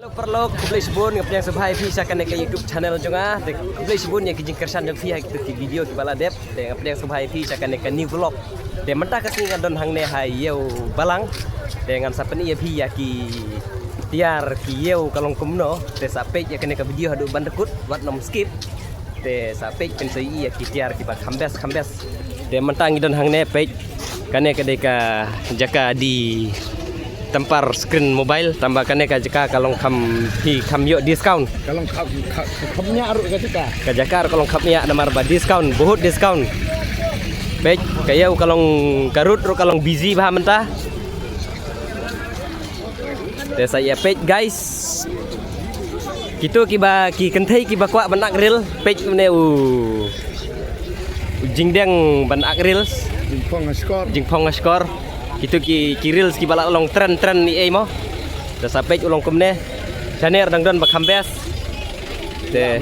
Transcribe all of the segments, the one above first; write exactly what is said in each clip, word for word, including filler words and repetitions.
Paralok, khublei shibun, nga pdiang sngewbha ïa phi sha kane ka YouTube channel jong nga. Te khublei shibun ïa ki jingkyrshan jong phi ha kito ki video kiba la dep. Te nga pdiang sngewbha ïa phi sha kane ka new vlog. Te mynta ka sngi nga don hangne ha Ïew Balang. Te ngan sa pyni ïa phi ïa ki tiar ki ïew ka long kumno. Te sa peit ïa kane ka video haduh ban da kut, wat nym skip. Te sa peit phin sa ïohi ïa ki tiar kiba kham best kham best. Te mynta ngi don hangne, peit. Kane ka dei ka jaka die tympar screen mobile, tangba kane ka jaka ka long kham, phi kham ïoh discount. Ka long kham, kham, kham ñiah ruh ka jaka. Ka jaka ruh ka long kham ñiah namar ba discount, bahut discount. Peit, ka ïew ka long, ka route ruh ka long busy bha mynta. Te sa ïa peit, guys. Kito kiba, ki kynthei kiba kwah ban ak reel, peit une u, u jingdeng ban ak reels. Jingphong ha shkor. Jingphong ha shkor. Kito ki, ki reels kiba la long trend, trend ïa ei mo. Te sa peit u long kumne. Shane ruh dang don ba kham best. Te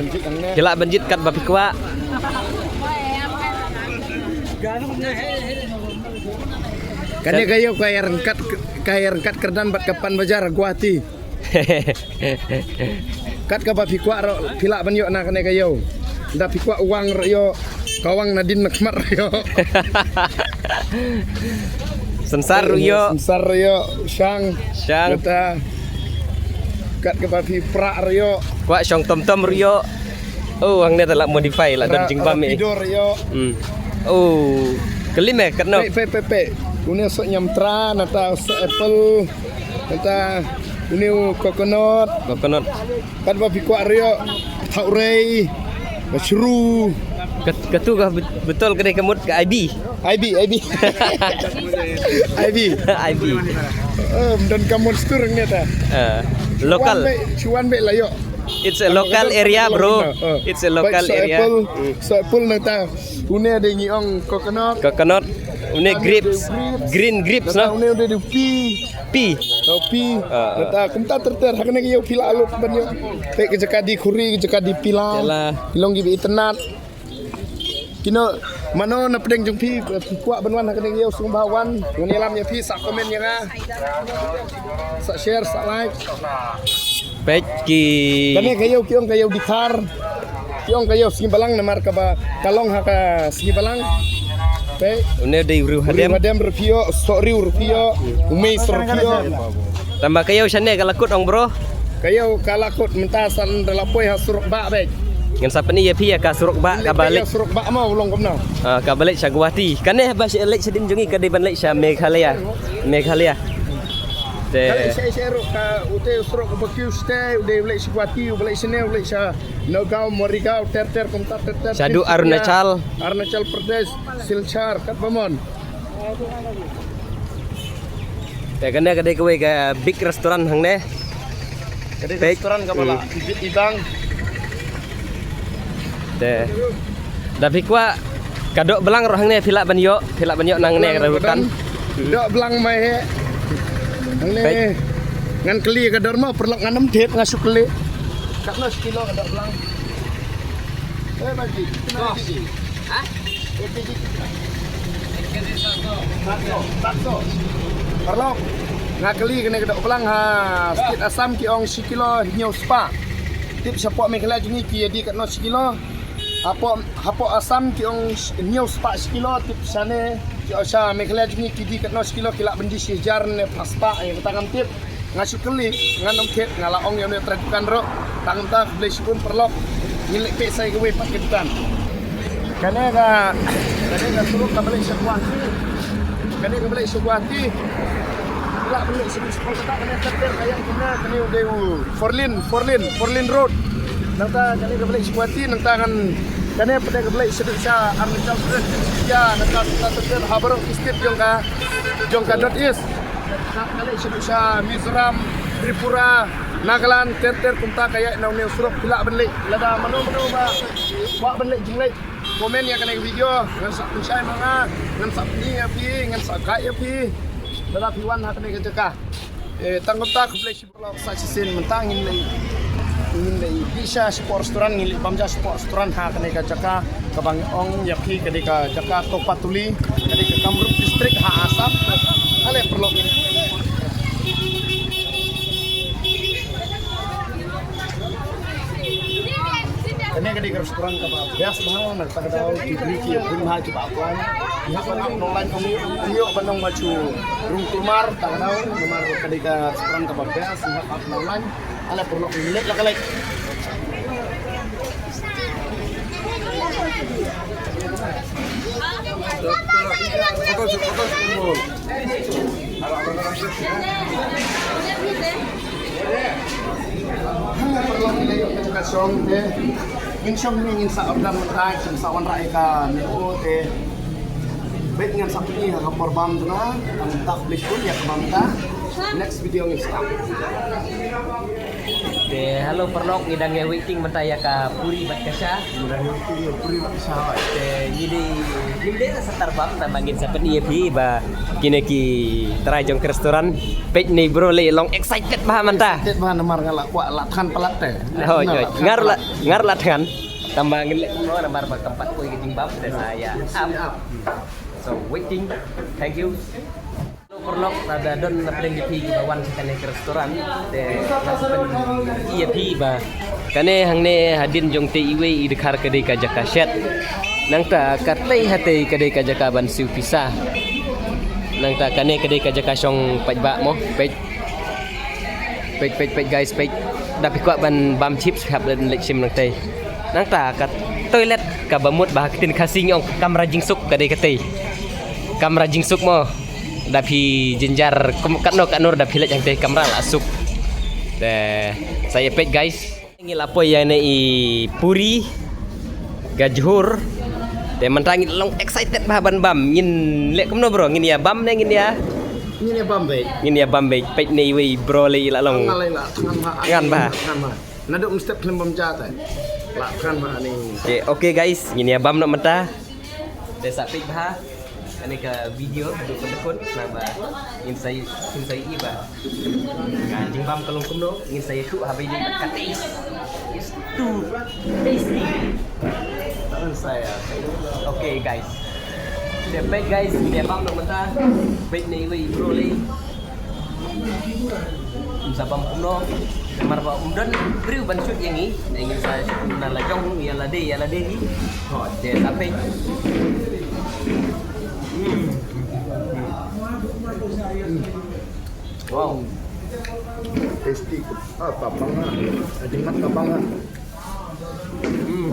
ki lah ban jied katba phi kwah. Kane ka ïew ka ïaryngkat, ka ïaryngkat kyrdan bad ka Panbazaar Guwahati. Kat kaba phi kwah ruh phi lah ban ïoh na kane ka ïew. Lada phi kwah wang ruh ïoh, ka wang nadien na khmat ruh ïoh. Synsar ruh ïoh. Synsar ruh ïoh, shang. Shang. Kata. Kat kaba phi prah ruh ïoh. Kwah shong tom tom ruh ïoh. Oh, hangne te lah modify, lah don jingbam eh. Rapidor ïoh. Hmm. Oh, kylli me katno. Peit, peit, peit, peit. Une u soh ñiamtra, nata u soh apple, nata une u coconut. Coconut. Katba phi kwah ruh ïoh. Thaw rei. Bashru. Kat-, katu ka bet-, betul ka dei ka mut ka I B. I B, I B. I B. I B. Em, don ka monster ne ta. Eh, local. Chuan be, chuan be la ïoh. It's a local area, bro. It's a local area. Soh apple, soh apple nata. Une dei ngi ong coconut. Coconut. Une grapes. Green grapes, no? Une dei pi. Pi. Oh, pi. Ah, ah. Nata kumta ter ter, ha kane ka ïew phi lah lut ban ïoh. Te ka jaka die khuri, ka jaka die pila. Pila. Ki long kiba itynnad. Kino, mano na pdeng jong phi, phi kwah ban wan ha kane ka ïew, sngewbha wan. Ngan ïalam ïa phi, sa comment ïa nga. Sa share, sa like. Peit ki. Kane ka ïew ki ong ka ïew die khar. Ki ong ka ïew sngi balang namar kaba ka long ha ka sngi balang. Peit. Une dei u riewhadem. Riewhadem ruh phi ïoh, soh riew ruh phi ïoh, u mei ruh phi ïoh. Tangba ka ïew shane ka la kut ong bro. Ka ïew ka la kut mynta, sa da la poi ha surok bah beit. Ngan sa pyni ïa phi ïa ka surok bah kaba leit. Surok bah mo u long kumno. Ah, kaba leit sha Guwahati. Kane ba leit shadien jong ngi ka dei ban leit sha Meghalaya. Meghalaya. Te. Ka leit sha, sha ruh ka ute surok ba kiew shatei, u dei u leit sha Guwahati, u ba leit shane, u leit sha Nagaon, Morigaon, ter ter kumta ter ter. Shaduh Arunachal. Arunachal Pradesh, Silchar, katba mon. Te kane ka dei kawei ka big restaurant hangne. Ka dei restaurant kaba la big i bang. Te da phi kwah ka doh blang ruh hangne phi lah ban ïoh, phi lah ban ïoh nangne ka rutan. Doh blang mai he. Hangne ngan kylli ka dor mo, paralok, ngan ym thied, nga shu kylli. Katno shi kilo ka doh blang? Eh, bagi. Ha? Paralok, nga kylli kane ka doh blang ha state Assam ki ong shi kilo hynñiew spah. Tip shapoh Meghalaya jong ngi ki ïa die katno shi kilo. Hapoh, hapoh Assam ki ong hynñiew spah shi kilo, tip shane ki ong sha Meghalaya jong ngi ki die katno shi kilo, ki lah ban die shi hajar ne phra spah, ïa kata ngam tip. Nga shu kylli, ngan ym thied, nga la ong ïa une u trai dukan ruh. Tang mynta khublei shibun paralok. Ngin leit peit sa ïa kawei pat ka dukan. Kane ka, kane ka surok kaba leit sha Guwahati. Kane kaba leit sha Guwahati. Lah ban leit sha Kolkata, kane ter ter ka ïa kane, kane u dei u four lane, four lane, four lane road. Nangta kane kaba leit sha Guwahati, nangta ngan, kane pat kaba leit sha, sha Arunachal Pradesh, ïa, nangta ter ter ha baroh ki state jong ka, jong ka North East. Ka leit shaduh sha Mizoram, Tripura, Nagaland, ter ter kumta ka ïaid na une u surok, phi lah ban leit. Lada mano mano ba kwah ban leit jingleit, comment ïa kane ka video, ngan sa pynshai ma nga, ngan sa pyni ïa phi, ngan sa guide ïa phi. Lada phi wan ha kane ka jaka. Eh, tang kumta khublei shibun. Sa shisien mynta ngin leit, ngin leit dih sha shapoh restaurant, ngin leit bam ja shapoh restaurant ha kane ka jaka kaba ngi ong ïa phi ka dei ka jaka Topatuli, ka dei ka Kamrup district ha Assam. Ale paralok. Kane ka dei ka restaurant kaba best bha, na kata ka daw ki briew ki bun bha kiba wan. Ngi hap ban ap nonglan, kum ïoh ban ong ba shu rung kulmar, kata ka daw namar ka dei ka restaurant kaba best, ngi hap ap nonglan. Ale paralok, leit la ka leit. Ka shong te, ngin shong ne ngin sa order mynta, ngin sa wanrah ïa ka menu te. Bad ngan sa pyni ha ka por bam te na, tang tak blik pun ïa ka bam ta. Next video ngin sa. Te hello paralok, ngi dang waiting mynta ïa ka puri bad ka sha. Ngi dang waiting ïa puri bad ka sha. Te ngi dei, ngi dei sa tar bam, tang ba ngin sa pyni ïa phi ba kine ki trai jong ka restaurant. Peit ne bro, lei long excited bha mynta. Excited bha namar nga la kwah la thngan palat te. Hoi, hoi. Ngar la, ngar la thngan. Tang ba ngin leh kumno namar ba kam pat poi ka jingbam te sa ïa. Ap. So waiting. Thank you. Paralok, lada don na pdeng jong phi kiba wan sha kane ka restaurant, te nga sa pyni ïa phi ba kane hangne hadien jong te iwei i dkhar ka dei ka jaka shet. Nangta katei hatei ka dei ka jaka ban siew pisa. Nangta kane ka dei ka jaka shong paidbah mo, peit. Peit, peit, peit guys, peit. Da phi kwah ban bam chips, phi hap ban leit shim nangtei. Nangta ka toilet kaba mut ba ha ka ktien Khasi ngi ong kamra jingsuk ka dei katei. Kamra jingsuk mo. Da phi jynjar kum katno katno da phi leit hangtei, kamra la suk. Te sa ïa peit guys. Ngi la poi ïa ne i puri ka jhur. Te mynta ngi long excited bha ban bam. Ngin leh kumno bro? Ngin ïa bam ne ngin ïa? Ngin ïa bam beit. Ngin ïa bam beit. Peit ne iwei bro lei la long. Nga lei la thngan bha. Thngan bha. Thngan bha. Naduh mynstep khlem bam ja te. La thngan bha ne. Okay, okay guys, ngin ïa bam noh mynta. Te sa peit bha kane ka video haduh katta katta, naba ngin sa, ngin sa ïohi ba ka jingbam ka long kumno, ngin sa ïathuh ha ba ïadei bad ka taste. It's too tasty. Ngin sa ïa. Okay guys. Te peit guys, ngin ïa bam noh mynta. Peit ne iwei i bro lei. Ym sa bam kumno. Namar ba ym don briew ban shoot ïa ngi. Ngi sa shoot na la jong ïa lade, ïa lade hi. Te sa peit. Hmm. Hmm. Wow. Tasty. Ah, ka bang ah. Ka jingmat ka bang ah. Hmm.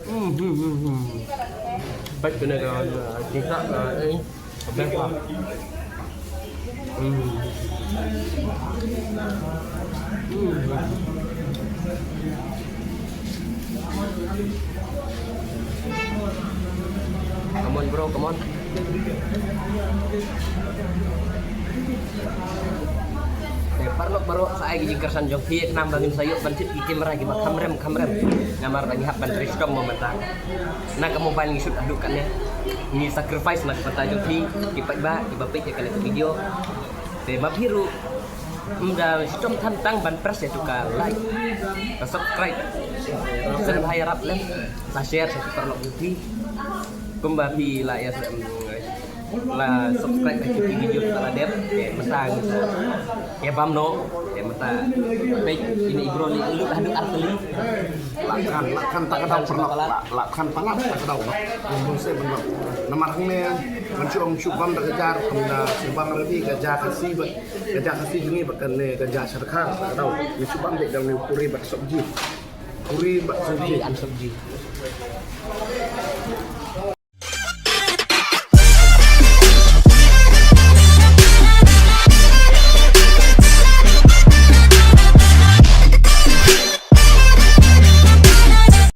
Hmm, hmm, hmm, hmm. Peit kane ka, uh, tingkah, uh, eh, best lah. Hmm. Hmm. Come on, bro, come on. Te paralok baroh, sa ai ki jingkyrshan jong phi, khnang ba ngin sa ïoh ban thied ki kamera kiba kham rem, kham rem. Namar ba ngi hap ban trei shitom mo mynta. Na ka mobile ngi shoot haduh katne. Ngi sacrifice na ka bynta jong phi, ki paidbah kiba peit ïa kane ka video. Te ma phi ruh, ym da shitom than tang ban press ïa tu ka like, ka subscribe. Sngewbha ïarap lem, sa share sha ki paralok jong phi. Kumba phi la ïa, la subscribe ka ki video ka la dep, te mynta ngi sa ïa bam noh, te mynta peit ine i bro lei lut haduh ar tylli. La thngan, la thngan ta ka daw paralok, la, la thngan palat ta ka daw. Bun se ban bam. Namar hangne ban shu ong shu bam da ka jar, kum da shu bam ready ka ja Khasi bad, ka ja Khasi jong ngi bad kane ka ja sha dkhar ta ka daw. Ngi shu bam beit da une u puri bad sabji. Puri bad sabji. Puri and sabji.